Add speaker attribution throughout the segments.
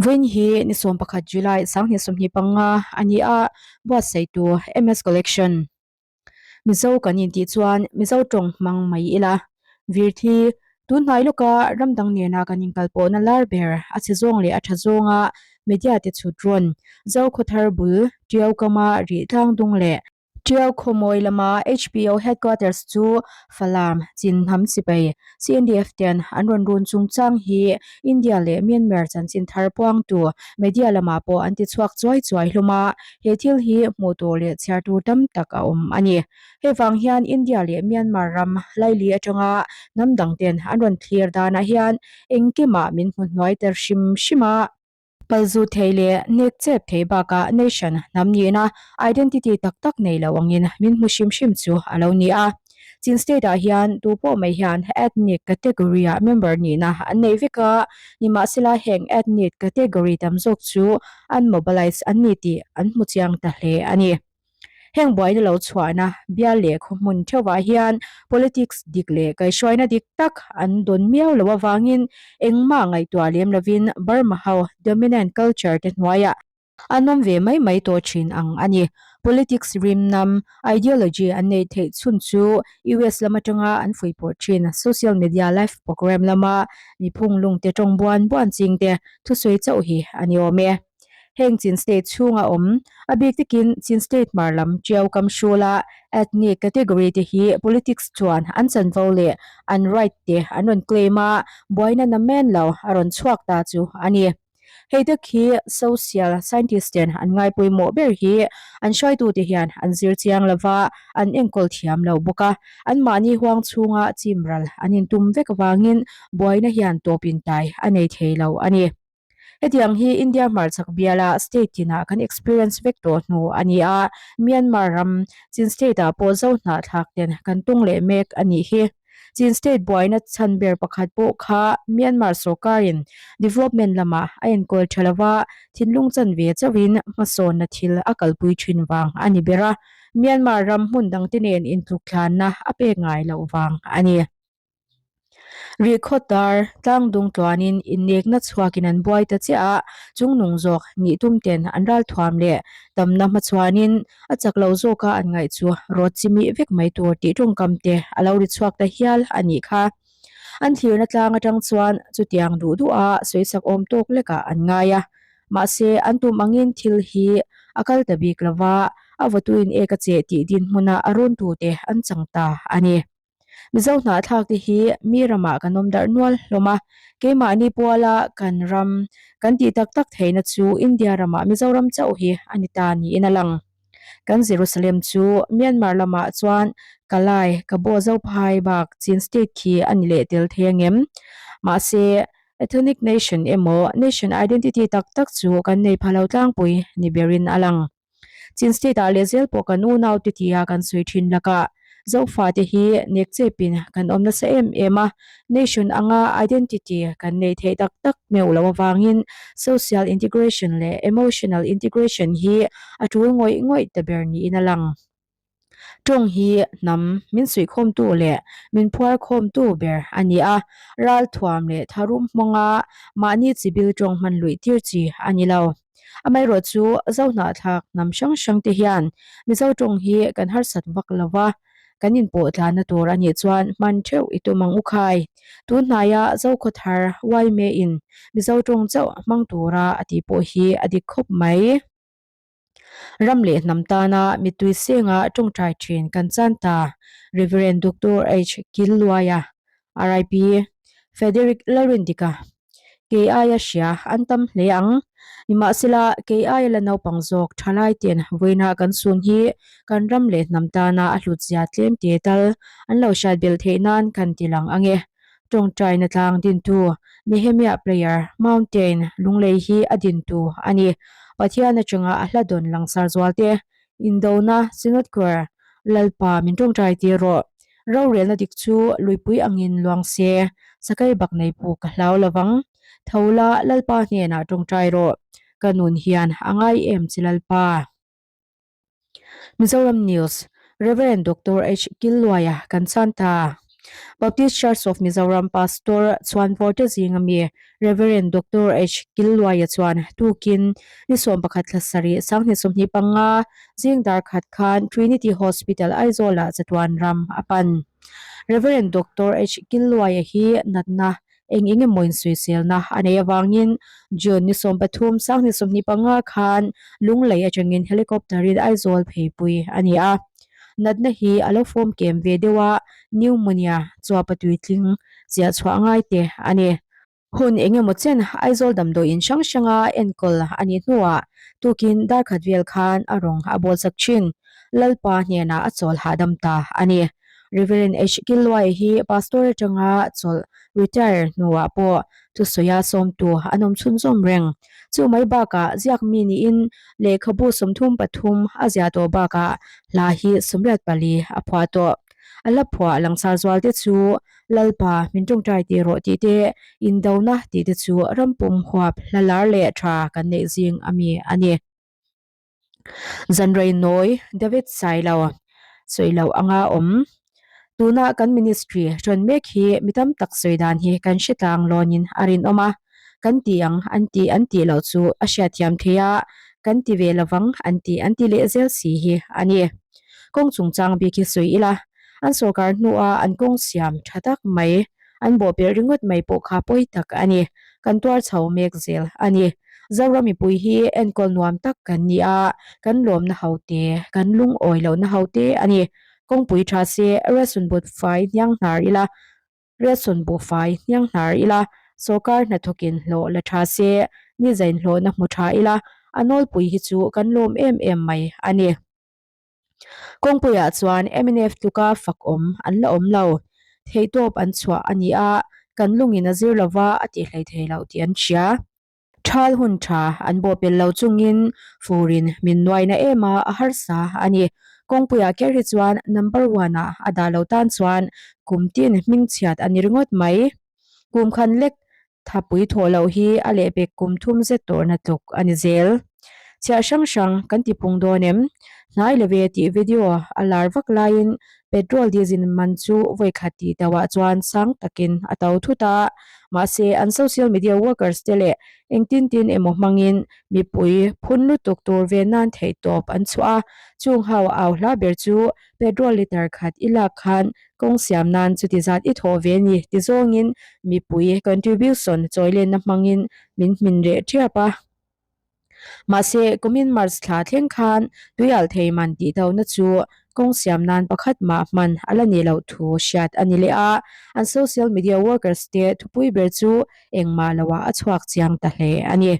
Speaker 1: Vawiin hi ni 11 July 2025 a ni a, buatsaihtu MS Collection. Mizo kan intih chuan Mizo tawng hmang mai ila. Virthi, tun hnai lawka ram dang nena kan inkalpawhna lar ber a chhe zawng leh a tha zawnga media te chhut rawn, Zo khawthar bul, Tiau kama rih tlang dung leh Tiau khawmawi lama HPO Headquarters chu Falam, Chin hnam sipai, CNDF ten an rawn run chungchang hi India leh Myanmar chanchin thar puangtu media lamah pawh an ti chhuak chuai chuai hlawm a, he thil hi hmuh tur leh chhiar tur tam tak a awm a ni. Hei vang hian India leh Myanmar ram laili atanga hnam dang ten an rawn thlir danah hian engkimah min hmu hnuai ter hrim hrim a. Palzu thei leh nek chep thei bakah nation hnam nihna identity tak tak nei lo angin min hmu hrim hrim chu a lo ni a. Chin state ah hian tu pawh mai hian ethnic category ah member nihna an nei vek a, nimahsela heng ethnic category tam zawk chu an mobilize an ni tih an hmu chiang ta hle a ni. Heng buaina lo chhuahna bial leh khaw hmun theuhah hian politics dik leh kaihhruaina dik tak an dawn miau loh avangin engmah ngaihtuah lem lovin Burma ho dominant culture te hnuaiah an awm ve mai mai tawh thin ang a ni. Politics rimnam, ideology an neih theih chhun chu US lam atanga an fuihpawh thin social media live program lama miphung lungte tawng buan buan chingte thusawi chauh hi a ni awm e. Heng Chin State chhunga awm, a bik takin Chin State hmar lam Tiau kam hrula ethnic category te hi politics chuan an chanvo leh an right te an rawn claim a, buaina namen lo a rawn chhuak ta chu a ni. Hei tak hi social scientist ten an ngaipawimawh ber hi an hruaitute hian an zir chiang lova, an enkawl thiam lo bawk a, anmahni huang chhunga chimral an intum vek avangin buaina hian tawp intai a nei thei lo a ni. Hetiang hi India hmarchhak biala state tinah kan experience vek tawh hnu a ni a, Myanmar ram Chin state ah pawh zo hnahthlak ten kan tung leh mek a nih hi. Chin state buaina chhan ber pakhat pawh kha Myanmar sorkarin development lamah a enkawl tha lova, thinlung chanve chauhin hmasawnna thil a kalpui thin vang a ni ber a, Myanmar ram hmun dangte nen intluktlanna a pek ngai loh vang a ni. Rihkhawtar tlangdung tluanin innekna chhuakin an buai ta chiah a, chungnung zawk nih tum ten an ralthuam leh tamna hmachhuanin a chak lo zawka an ngaih chu rawt chi mih vek mai tur tih tawngkam te a lo ri chhuak ta hial a nih kha. An thlirna tlang atang chuan chutiang duh duha sawisak awm tawk lekah an ngai a, mahse an tum angin thil hi a kal ta bik lova, a vawtuin ek a cheh tih dinhmunah a runtute an chang ta a ni. Mizo hnahthlak te hi mi ramah kan awm darh nual hlawm a, keimahni puala kan ram kan tih tak tak theihna chu India ramah Mizoram chauh hi a ni ta niin a lang. Kan Jerusalem chu Myanmar lamah chuan Kalay, Kabaw Zophai bak Chin State khi a ni leh tel thei angem? Mahse, ethnic nation emaw nation identity tak tak chu kan nei pha lo tlangpui ni berin a lang. Chin State ah leh zel pawh kan unau te tia kan sawi thin lakah Zofa te hi nek chepin kan awm nasa em em a, nation anga identity kan neih theih tak tak meuh loh avangin social integration leh emotional integration hi a tul ngawih ngawih ta ber niin a lang. Tawng hi hnam min suihkhawmtu leh min phuarkhawmtu ber a ni a, ralthuam leh tharum hmanga mahni chibil tawng hman luih tir chi a ni lo. Amaherawh chu Zohnahthlak hnam hrang hrang te hian Mizo tawng hi kan harsat vak lo va, kan inpawh tlanna tur a nih chuan hman theuh i tum ang u khai. Tun hnaia Zokhawthar Yma in Mizo tawng chauh hmang tura a tih pawh hi a dik khawp mai. Ram leh hnam tana mittui senga tawngtai thin kan chan ta, Rev. Doctor H. Killuaia, RIP. Frederick Lalrindika, Kei aia hria an tam hle ang. Nimahsela, kei aia la naupang zawk thalai ten vawiina kan sun hi kan ram leh hnam tana a hlutzia tlem te tal an lo hriat belh theih nan kan ti lang ang e. Tawngtaina tlang dintu Nehemiah Player Mountain Lunglei hi a dintu a ni. Pathian atanga a hla dawn langsar zualte Indona Synod Choir Lalpa min tawngtai tir rawh. Rorelna dik chu luipui angin luang se, sakei bak nei puk ka hlau lovang. Tho la Lalpa hnenah tawngtai rawh. Ka nun hian a ngai em che Lalpa. Mizoram News, Rev. Doctor H. Killuaia kan chhan ta. Baptist Church of Mizoram Pastor Chhuanvawrte zinga mi Rev. Doctor H. Killuaia chuan tukin ni 11 thla sarih 2025 zing dar khat khan Trinity Hospital Aizawl-ah chatuan ram a pan. Rev. Doctor H. Killuaia hi natna eng eng emaw insuiselna a neih avangin June ni 13 2025 khan Lunglei atangin helicopter-in Aizawl pheipui a ni a. Natna hi a lo fawm kem ve deuh a, pneumonia chuapa tuitling chiah chhuah ngai te a ni. Hun eng emaw chen Aizawl damdawiin hrang hranga enkawl a nih hnuah tukin dar khat vel khan a rawng a bawl chak thin. Lalpa hnenah a chawl hahdam ta a ni. Reverend H. Killuai hi Pastor atanga chawlh, retire, hnuah pawh thusawia sawmtu an awm chhunzawm reng. Chu mai bakah ziak mi niin lehkhabu 33 a ziah tawh bakah hla hi 84 a phuah tawh. A hla phuah langsar zual te chu Lalpa min tawngtai tih rawh tih te, indona tih te chu rampum huap hla lar leh tha kan neih zing a mi a ni. Zanrei nawi David Sailo sawi loh anga awm. Tuna kan ministry rawn mek hi mi tam tak sawi dan hi kan hre tlang lawnin a rinawm a, kan ti ang an tih an tih loh chu a hriatthiam theih a, kan ti ve lovang an tih an ti leh zel si hi a ni. Kawng chungchang bik hi sawi ila, an sorkar hnua an kawng siam tha tak mai, an bawhpelh ringawt mai pawh kha pawi tak a ni. Kan tuar chho mek zel a ni. Zoram mipui hi enkawl nuam tak kan ni a, kan lawmna ho te, kan lungawi lohna ho te a ni. Kawngpui tha se ration but fai hniang hnar ila, ration buhfai hniang hnar ila, sorkar hnathawkin hlawh la tha se, ni zain hlawhna hmu tha ila, a nawlpui hi chu kan lawm em em mai a ni. Kawngpuiah chuan mnf tluka fak awm an la awm lo. Theihtawp an chhuah a ni a, kan lungin a zir lova a tih hleithei loh tih an hria. Thal hun tha an bawhpelh lo chungin furin min nuaina em a, a harsa a ni. Kawngpuiah kher hi chuan number one ah a dah lo tan chuan kum tin hmingchhiat a ni ringawt mai. Kum khan lek Thapui thawh loh hi a lehpek kum thum zet tawrhna tluk a ni zel. Chhiah hrang hrang kan ti pung dawn em? Hnai leve tih video a lar vak laiin petrol diesel man chu vawikhat tih tauh chuan sang takin a to thut a. Mahse an social media workers te leh engtin tin emaw hmangin mipui phun lutuk tur ve nan theihtawp an chhuah a. Chung ho au hla ber chu petrol litre khat i lak khan Kawng siam nan chuti zat i thawh ve ni ti zawngin mipui contribution chawilenna hmangin min hmin reh ṭhiap a. Mahse, kumin March thla thleng khan tuialh thei man tih dona chu kawng siam nan pakhat mah hman a la nih loh thu hriat a ni leh a, an social media workers te thupui ber chu engmah loah a chhuak chiang ta hle a ni.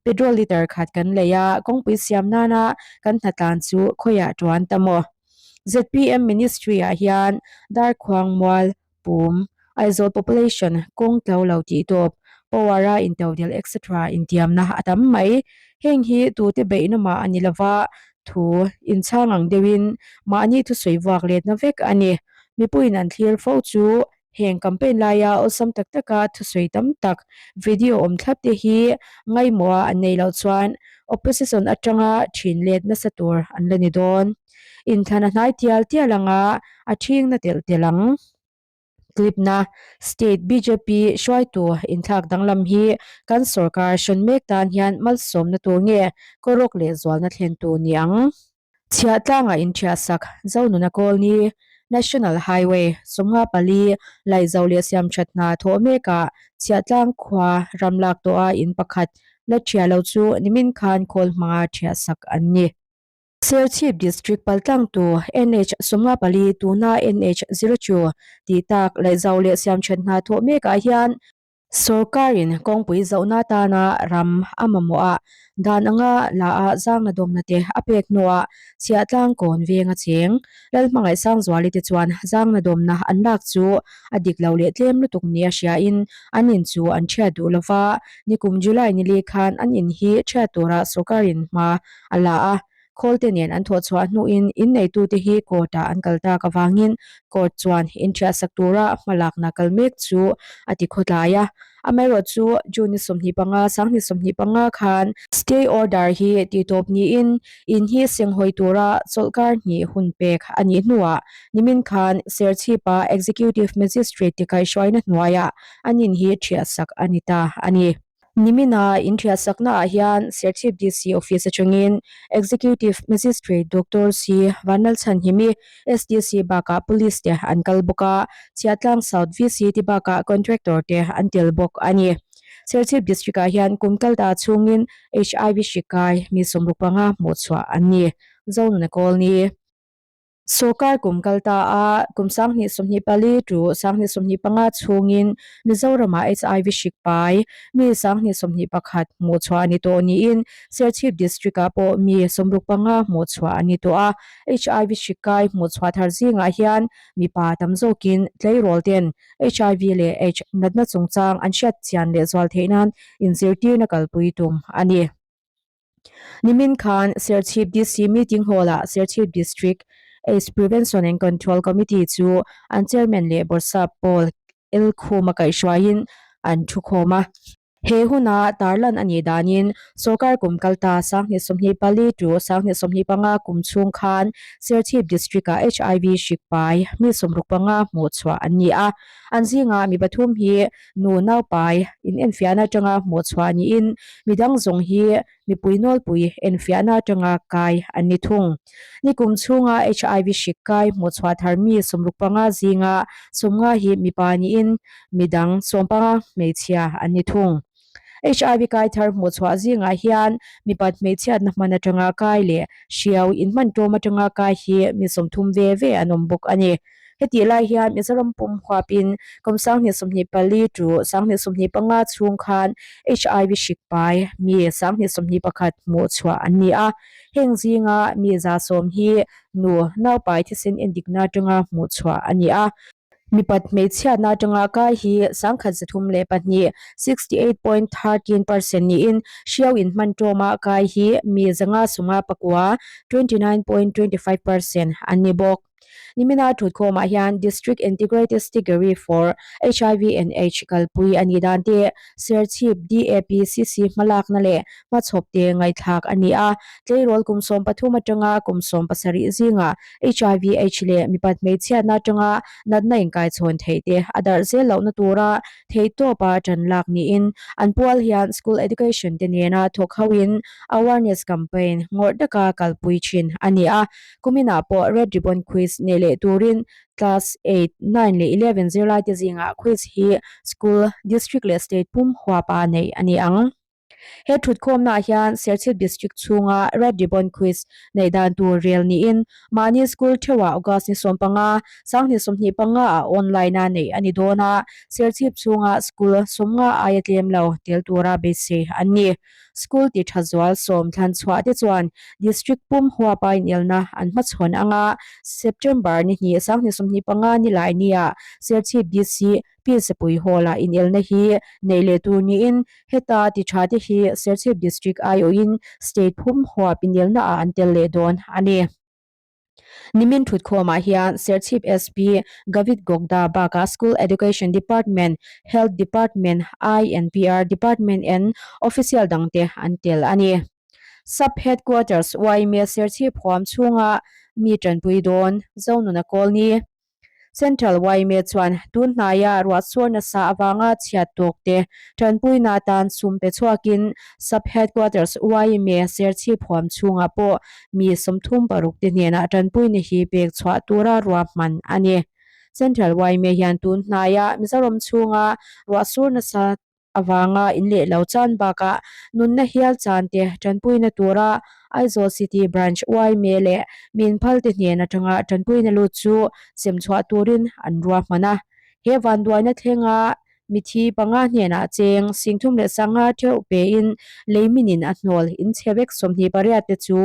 Speaker 1: Petrol litre khat kan lei a, kawngpui siam nana kan hnatlan chu khawiah tuan ta maw? Zpm Ministry ah hian Darkhuang Mual, Pum, Aizawl Population, kawng tlo lo tih tawp, Power a intodelh etc intiamna a tam mai. Heng hi tute beihna mah a ni lova, thu inchhang ang deuhin mahni thusawi vuak letna vek a ni. Mipuiin an thlir fo chu Heng campaign laia awlsam tak taka thusawi tam tak video awm thlap te hi ngaimawha an neih loh chuan opposition atanga thin let nasa tur an la ni dawn. Inthlan a hnai tial tial anga a thing na telh telh ang. Clip na State bjp hruaitu inthlak danglam hi kan sorkar hrawn mek tan hian malsawmna tur nge kawrawk leh zualna thlentu ni ang. Chhiah tlangah inthiahsak Zonuna Kawlni, National Highway, 54 laihzo leh siamthat hna thawh mekah Chhiahtlang khua ram lak tawha in pakhat la thiah lo chu nimin khan khawl hmanga thiahsak an ni. Serchhip District paltlangtu NH 54 tuna NH 02 tih tak laihzo leh siamthat hna thawh mekah hian Sorkarin kawngpui zohna atana ram a mamawh a, dan anga la a zangna dawmna te a pek hnuah Chhiahtlang kawn veng a cheng. Lalhmangaih Sangzuali te chuan zangna dawmna an lak chu a dik lo leh tlem lutuk nia hriain an in chu an thiat duh lova, nikum July nili khan an in hi thiat tura sorkarin hma a la a. Khawlte nen an thawh chhuah hnuin inneitute hi court-ah an kal tak avangin court chuan inthiahsak tura hmalakna kal mek chu a ti khawtlai a. Amaherawhchu, June ni 25, 2025 khan stay order hi tihtawp niin in hi senghawi tura chawlhkar hnih hun pek a nih hnuah nimin khan Serchhipa Executive Magistrate te kaihhruaina hnuaiah an in hi ṭhiahsak a ni ta a ni. Nimina in ṭhiahsaknaah hian Serchhip DC Office atangin Executive Magistrate Doctor C Vanlalchhanhimi, SDC bakah Police te an kal bawk a, Chhiahtlang South VC te bakah Contractor te an tel bawk a ni. Serchhip District-ah hian kum kal ta chhungin HIV hri kai mi 65 hmuh chhuah an ni. Zonuna Kawlni. Sorkar kum kal ta a, kum 2024 to 2025 chhungin Mizoramah HIV hri pai mi 2021 hmuh chhuah a ni tawh niin Serchhip District-ah pawh mi 65 hmuh chhuah a ni tawh a. HIV hri kai hmuh chhuah thar zingah hian mipa tam zawkin tleirawl ten HIV leh aids natna chungchang an hriat chian leh zual theih nan inzirtirna kalpui tum a ni. Nimin khan Serchhip DC Meeting Hall-ah Serchhip District Aids Prevention and Control Committee chu an Chairman leh Bawrhsap Paul L. Khuma kaihhruaiin an thukhawm a. He huna tarlan a nih danin sorkar kum kalta 2024 to 2025 kum chhung khan Serchhip District-ah HIV hrik pai mi 65 hmuh chhuah an ni a. An zingah mi pathum hi nu naupai inenfiahna atanga hmuh chhuah niin midang zawng hi mipui nawlpui enfiahna atanga kai an ni thung. Nikum chhunga HIV hrik kai hmuh chhuah thar mi 65 zinga 50 hi mipa niin Midang sawmpanga hmeichhia an ni thung. HIV kai thar hmuh chhuah zingah hian mipat hmeichhiatna hman atanga kai leh hriau inhman tawm atanga kai hi mi 30 ve ve an awm bawk a ni. Hetih lai hian Mizoram pum huapin kum 2024 to 2025 chhung khan HIV hrik pai mi 2021 hmuh chhuah an ni a. Heng zinga mi 10% hi nu naupai thisen endikna atanga hmuh chhuah a ni a. Mipat hmeichhiatna atanga kai hi 132, 68.13%, niin hriau inhman tawma kai hi mi 559, 29.25%, an ni bawk. Nimina thutkhawmah hian District Integrated Strategy for HIV and Aids kalpui a nih dan te, Serchhip DAPCC hmalakna leh hmachhawp te ngaihthlak a ni a. Tleirawl kum 13 atanga kum 17 zingah HIV Aids leh mipat hmeichhiatna atanga natna inkaichhawn theih te a darh zel lohna tura theihtawpa tan lak niin an pual hian school education te nena thawk hoin awareness campaign ngawrh taka kalpui thin a ni a. Kuminah pawh Red Ribbon Quiz nei leh turin class eight, nine leh 11 zirlaite zingah quiz hi school, district leh state pum huapa neih a ni ang. He thutkhawmnaah hian Serchhip District chhunga Red Ribbon Quiz neih dan tur rel niin mahni school theuhah August ni 15, 2025 ah online a neih a ni dawn a, Serchhip chhunga school 50 aia tlem lo tel tura beisei an ni. School ti tha zual sawm thlan chhuah te chuan District pum huapa inelna an hmachhawn anga September ni hnih, 2025 ni lai nia Serchhip DC Pilsapui Hall-ah inelna hi neih leh tur niin heta ti tha te hi Serchhip District aiawhin State phum huap inelna ah an tel leh dawn a ni. Nimin thutkhawmah hian Serchhip SP Gavit Gogda bakah School Education Department, Health Department, INPR Department and Official dangte an tel a ni. Sub Headquarters yma Serchhip huam chhunga mi tanpui dawn Zonuna Kawlni Central yma chuan tun hnaia ruahchhuar nasa avanga chhiat tawk te tanpuina atan sum pe chhuakin Sub Headquarters yma Serchhip huam chhungah pawh mi 36 te hnenah tanpuina hi pek chhuah tura ruahman a ni. Central yma hian tun hnaia Mizoram chhunga ruahsur nasa avanga in leh lo chan bakah nunna hial chan te tanpuina tura Aizawl City Branch yma leh min phal te hnen atanga tanpuina lut chu sem chhuah turin an ruahman a. He vanduaina thlenga mithi panga hnenah cheng 35,000 theuh pein leiminin a hnawl inchhe vek 28 te chu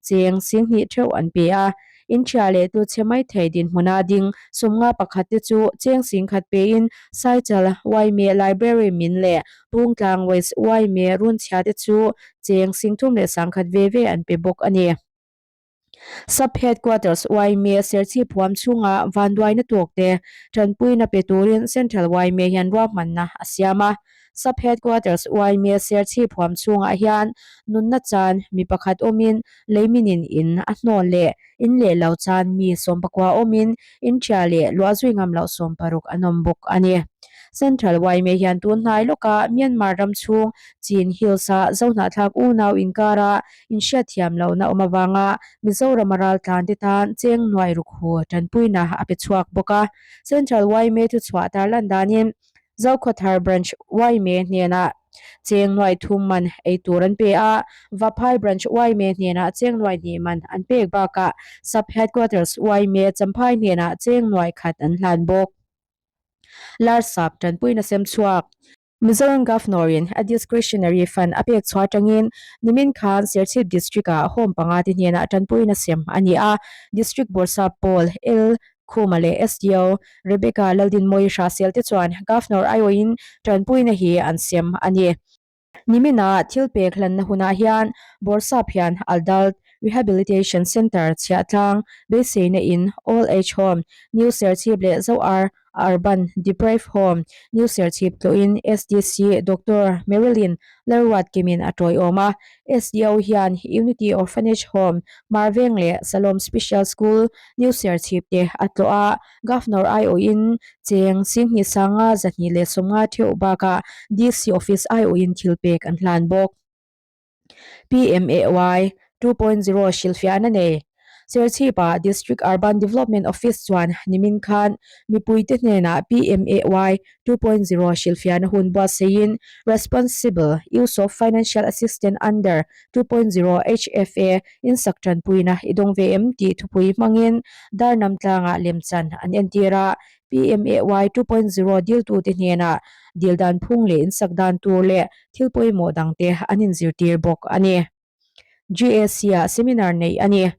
Speaker 1: cheng 2,000 theuh an pe a. Inthia leh tu chhe mai thei dinhmuna ding 51 te chu cheng 10,000 pein Saichal yma Library min leh Pungtlang West yma runchhia te chu cheng 3,100 ve ve an pe bawk a ni. Sub Headquarters yma Serchhip huam chhunga vanduaina tawk te tanpuina pe turin Central yma hian ruahmanna a siam a. Sub Headquarters Uaime Serchhip huam chhungah hian nunna chan mi pakhat awmin leiminin in a hnawl leh in leh lo chan mi sawmpakua awmin in ṭhia leh luah zui ngam loh 60 an awm bawk a ni. Central Uaime hian tun hnai lawka Myanmar ram chhung Chin Hills-a Zohnahthlak unau inkara inhriatthiam lohna awm avanga Mizorama raltlante tan cheng nuai ruk hu tanpuina a pe chhuak bawk a. Central Uaime thuchhuah tarlan danin Zokhawthar Branch Uaime hnenah cheng nuai thum man ei tur an pe a, Vaphai Branch Uaime hnenah cheng nuai hnih man an pek bakah Sub Headquarters Uaime Champhai hnenah cheng nuai khat an hlan bawk. Larsap tanpuina sem chhuak. Mizoram Governor-in a discretionary fund a pek chhuah atangin nimin khan Serchhip District-ah home panga te hnenah tanpuina sem a ni a, District Bawrhsap Paul L. Khuma leh SDO Rebecca Laldinmawii Hrahsel te chuan Governor aiawhin tanpuina hi an sem a ni. Nimina thil pek hlanna hunah hian Bawrhsap hian Adult Rehabilitation Centre chhiahtlang beiseina in Old Age Home, New Serchhip leh Zoar Urban Deprived Home, New Serchhip tlawhin SDC Doctor Marilyn Lalruat Kimin a tawiawm a. SDO hian Unity Orphanage Home, Marveng leh Salom Special School, New Serchhip te a tlawh a. Governor aiawhin cheng Singhnih Sanga 250 theuh bakah DC Office aiawhin thilpek an hlan bawk. PMAY 2.0 hrilhfiahna nei. Serchhip-ah District Urban Development Office chuan nimin khan mipuite hnenah PMAY 2.0 hrilhfiahna hun buatsaihin Responsible Use of Financial Assistance Under 2.0 HFA insak tanpuina i dawng ve em tih thupui hmangin Darnam tlangah lemchan an entir a, PMAY 2.0 diltute hnenah dil dan phung leh insak dan tur leh thil pawimawh dangte an inzirtir bawk a ni. GAC-ah seminar neih a ni.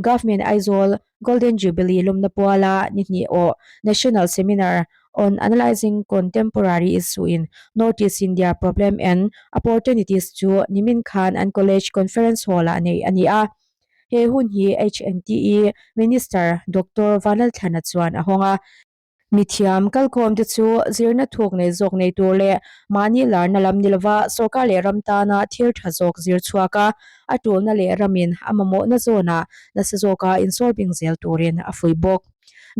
Speaker 1: Government Aizawl Golden Jubilee lawmna puala ni hnih awh National Seminar on Analysing Contemporary Issue in North East India Problem and Opportunities chu nimin khan an College Conference Hall-ah neih a ni a. He hun hi HNTE Minister Doctor Vanlalthlana chuan a hawng a. Mithiam kalkhawmte chu zirna thuk nei zawk nei tur leh mahni larna lam ni lova sorkar leh ram tana thil tha zawk zir chhuak a, a tulna leh ramin a mamawhna zawnah nasa zawka insawrbing zel turin a fuih bawk.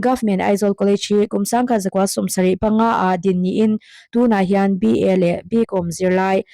Speaker 1: Government Aizawl College hi kum 1975 ah din niin tunah hian BA leh BCom zirlai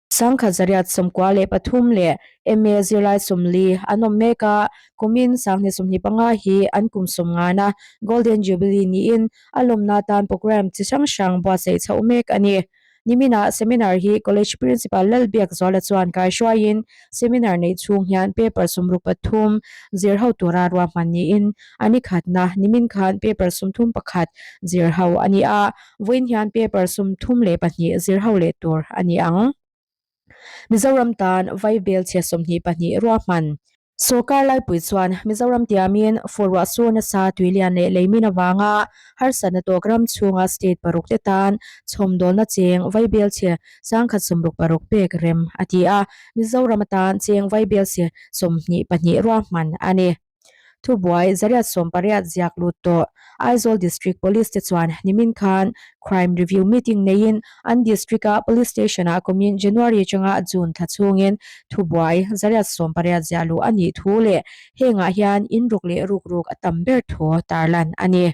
Speaker 1: 1993 leh MA zirlai 40 an awm mek a, kumin 2025 hi an kum sawmngana Golden Jubilee niin a lawmna tan programme chi hrang hrang buatsaih chhoh mek a ni. Niminah seminar hi College Principal Lalbiakzuala chuan kaihruaiin seminar neih chhung hian paper 63 zir ho tura ruahman niin a ni khatna nimin khan paper 31 zir ho a ni a. Vawiin hian paper 32 zir ho leh tur a ni ang. Mizoram tan vai bel chhe 22 ruahman. Sorkar laipui chuan Mizoram tiamin fur ruah sur nasa tuilian leh leimin avanga harsatna tawk ram chhunga state paruk te tan chhawmdawlna cheng vai bel chhe 1066 pek rem a ti a, Mizoram atan cheng vai bel chhe 22 ruahman a ni. Thubuai zariat 18 ziak lut tawh Aizawl District Police te chuan nimin khan Crime Review Meeting neiin an District-a Police Station-ah kumin January atanga June thla chhungin thubuai zariat 18 ziah luh a nih thu leh hengah hian inruk leh rukruk a tam ber thu tarlan a ni.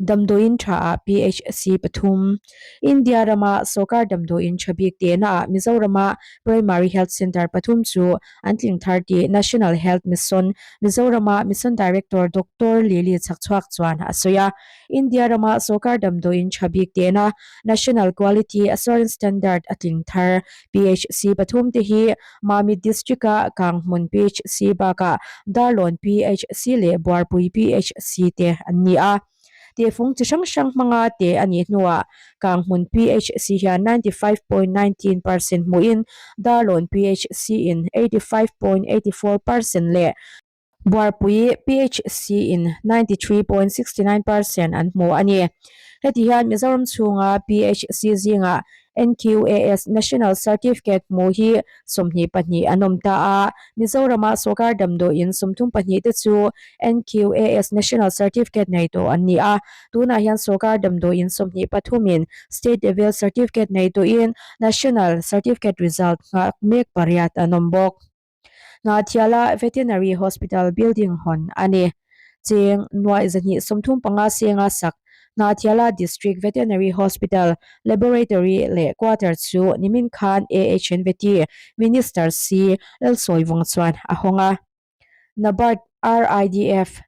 Speaker 1: Damdawiin tha ah PHC pathum. India rama sorkar damdawiin tha bik tehna ah Mizorama Primary Health Centre pathum chu an tling thar tih National Health Mission Mizorama Mission Director Doctor Lily Chhakchhuak chuan a sawi a. India rama sorkar damdawiin tha bik tehna National Quality Assurance Standard a tling thar PHC pathum te hi Mamit District-a Kanghmun PHC bakah Darlawn PHC leh Buarpui PHC te an ni a. Tehfung chi hrang hrang hmanga teh a nih hnuah Kanghmun PHC hian 95.19 percent hmuhin Darlawn PHC in 85.84 percent leh. Buarpui PHC in 93.69 percent an hmu a ni. Heti hian Mizoram chhunga PHC zingah NQAS National Certificate hmu hi 22 an awm ta a, Mizorama sawrkar damdawiin 32 te chu NQAS National Certificate nei tawh an ni a, tunah hian sawrkar damdawiin 23 in State Level Certificate nei tawhin National Certificate result nghah mek pariat an awm bawk. Hnathiala Veterinary Hospital building hawn a ni. Cheng nuaih 235 senga sak Hnathiala District Veterinary Hospital Laboratory leh Quarter chu nimin khan AHNVT Minister C Lalsawivung chuan a hawng a. NABARD RIDF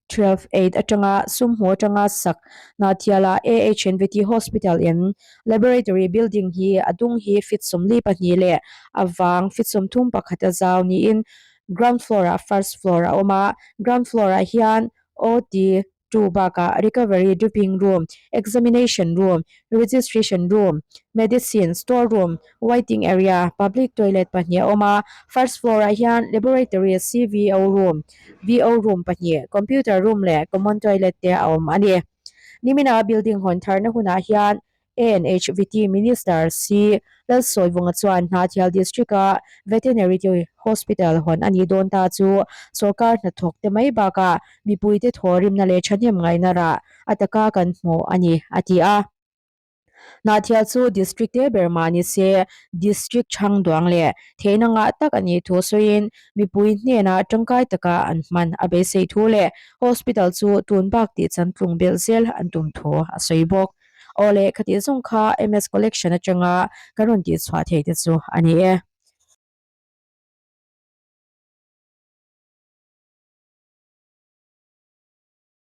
Speaker 1: 12 eight atanga sum hmu atanga sak Hnathiala AHNVT Hospital in Laboratory building hi a dung hi feet 42 leh a vang feet 31 a zau niin ground floor ah first floor a awm a, ground floor ah hian OT two bakah recovery dripping room, examination room, registration room, medicine store room, waiting area, public toilet pahnih a awm a, first floor ah hian laboratory CVO room, VO room pahnih, computer room leh common toilet te a awm a ni. Nimina building hawn tharna hunah hian ANHVT Minister C. Lalsawivunga chuan Hnahthial District-a Veterinary Hospital hawn a nih dawn ta chu sorkar hnathawk te mai bakah mipuite thawhrimna leh thahnem ngaihna rah a taka kan hmuh a ni, a ti a. Hnahthial chu District te ber mah ni se District chhang duang leh theihna ngah tak a nih thu sawiin mipui hnenah tangkai taka an hman a beisei thu leh Hospital chu tun bak tih chantlung belh zel an tum thu a sawi bawk. Aw le, khatih zawng kha MS Collection atanga kan rawn tihchhuah theih te chu a ni e.